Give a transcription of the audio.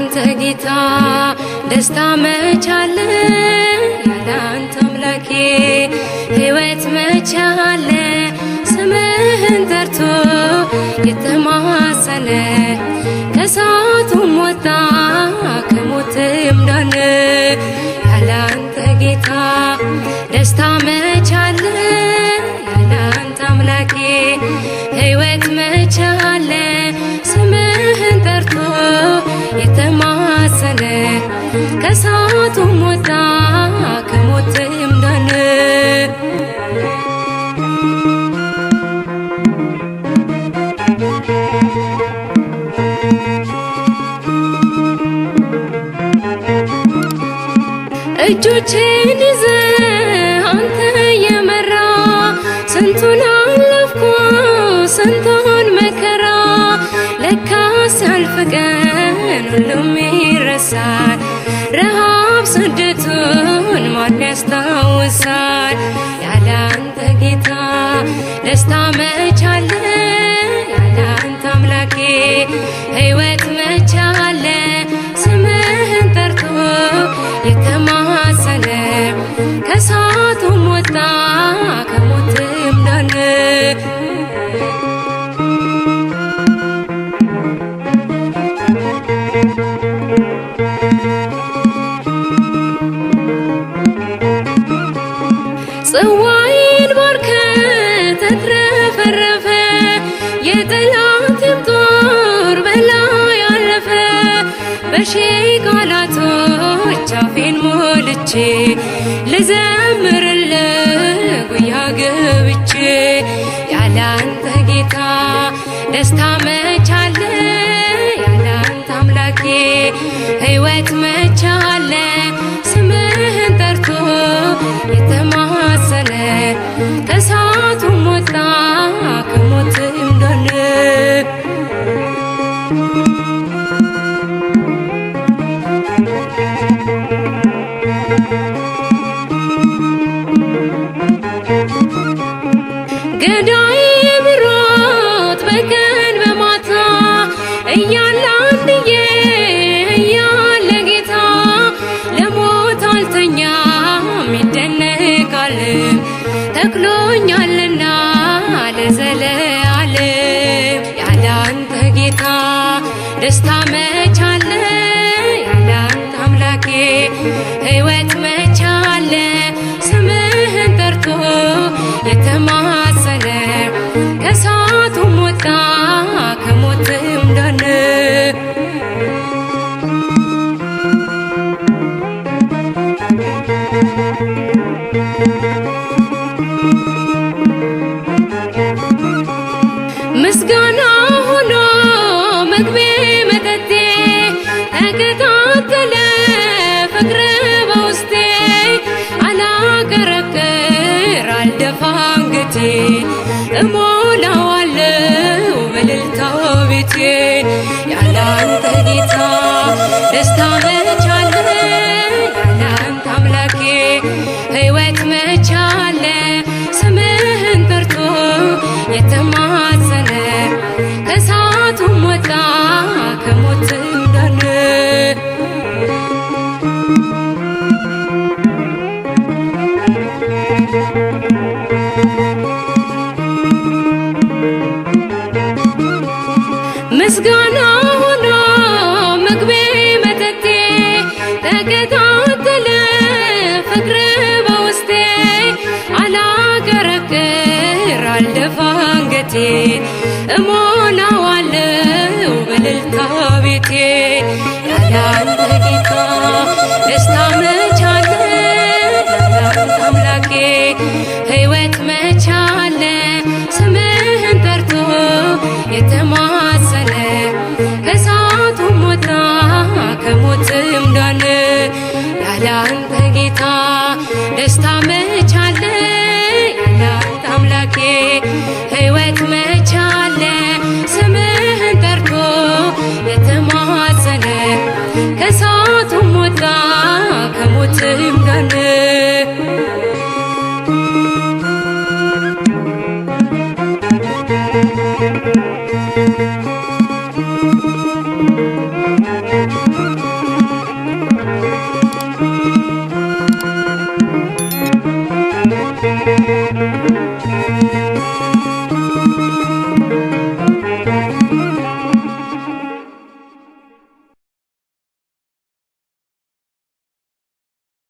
ያላንተ ጌታ ደስታ መቻለ፣ ያላንተ አምላኬ ሕይወት መቻለ። ስምህን ጠርቶ የተማጸነ ከእሳቱም ወጣ ከሞትም ዳነ። ያላንተ ጌታ ደስታ መቻለ፣ ያላንተ አምላኬ ሕይወት መቻለ። ስምህን ጠርቶ የተማጸነ ከእሳቱም ወጣ ከሞትም ዳነ። እጆቼን ይዘህ አንተ የመራ ስንቱን አለፍኩ ስንቱን መከራ። ለካስ ሲያልፍ ቀን ሁሉም ይረሳል፣ ረሃብ ስደቱን ማን ያስታውሳል? ያላንተ ጌታ ደስታ መቻለ፣ ያላንተ አምላኬ ሕይወት መቻለ። ስምህን ጠርቶ የተማጸነ ከእሳቱም ወጣ ከሞትም ዳነ። ጽዋዬን ባርከ ተትረፈረፈ፣ የጠላቴም ጦር በላይ አለፈ። በሺህ ቃላቶች አፌን ሞልቼ ልዘምርልህ ጉያ ገብቼ። ያላንተ ጌታ ደስታ መቻለ፣ ያላንተ አምላኬ ሕይወት መቻለ። ስምህን ጠርቶ የተማጸነ ከእሳቱም ወጣ ከሞትም ዳነ። ገዳይ ብሮት በቀን በማታ እያለ አንድዬ እያለ ጌታ፣ ለሞት አልተኛም ይደነቃል ተክሎኛልና ለዘለዓለም። ያላንተ ጌታ ደስታ መቻለ፣ ያላንተ አምላኬ ሕይወት መቻለ። ስምህን ጠርቶ የተማጸነ ከእሳቱም ወጣ ከሞትም ዳነ። ምስጋና ሆኖ ምግቤ መጠጤ ተቀጣጠለ ፍቅር በውስጤ። አላቀረቅር አልደፋ አንገቴን እሞላዋለሁ በእልልታ ቤቴን። ያላንተ ጌታ ደስታ መቻለ፣ ያላንተ አምላኬ ሕይወት መቻለ። ስምህን ጠርቶ የተማጸነ ከእሳቱም ወጣ ከሞትም ዳነ። ምስጋና ሆኖ ምግቤ መጠጤ ተቀጣጠለ ፍቅር በውስጤ። አላቀረቅር አልደፋ አንገቴን እሞላዋለሁ በእልልታ ቤቴን። ያላንተ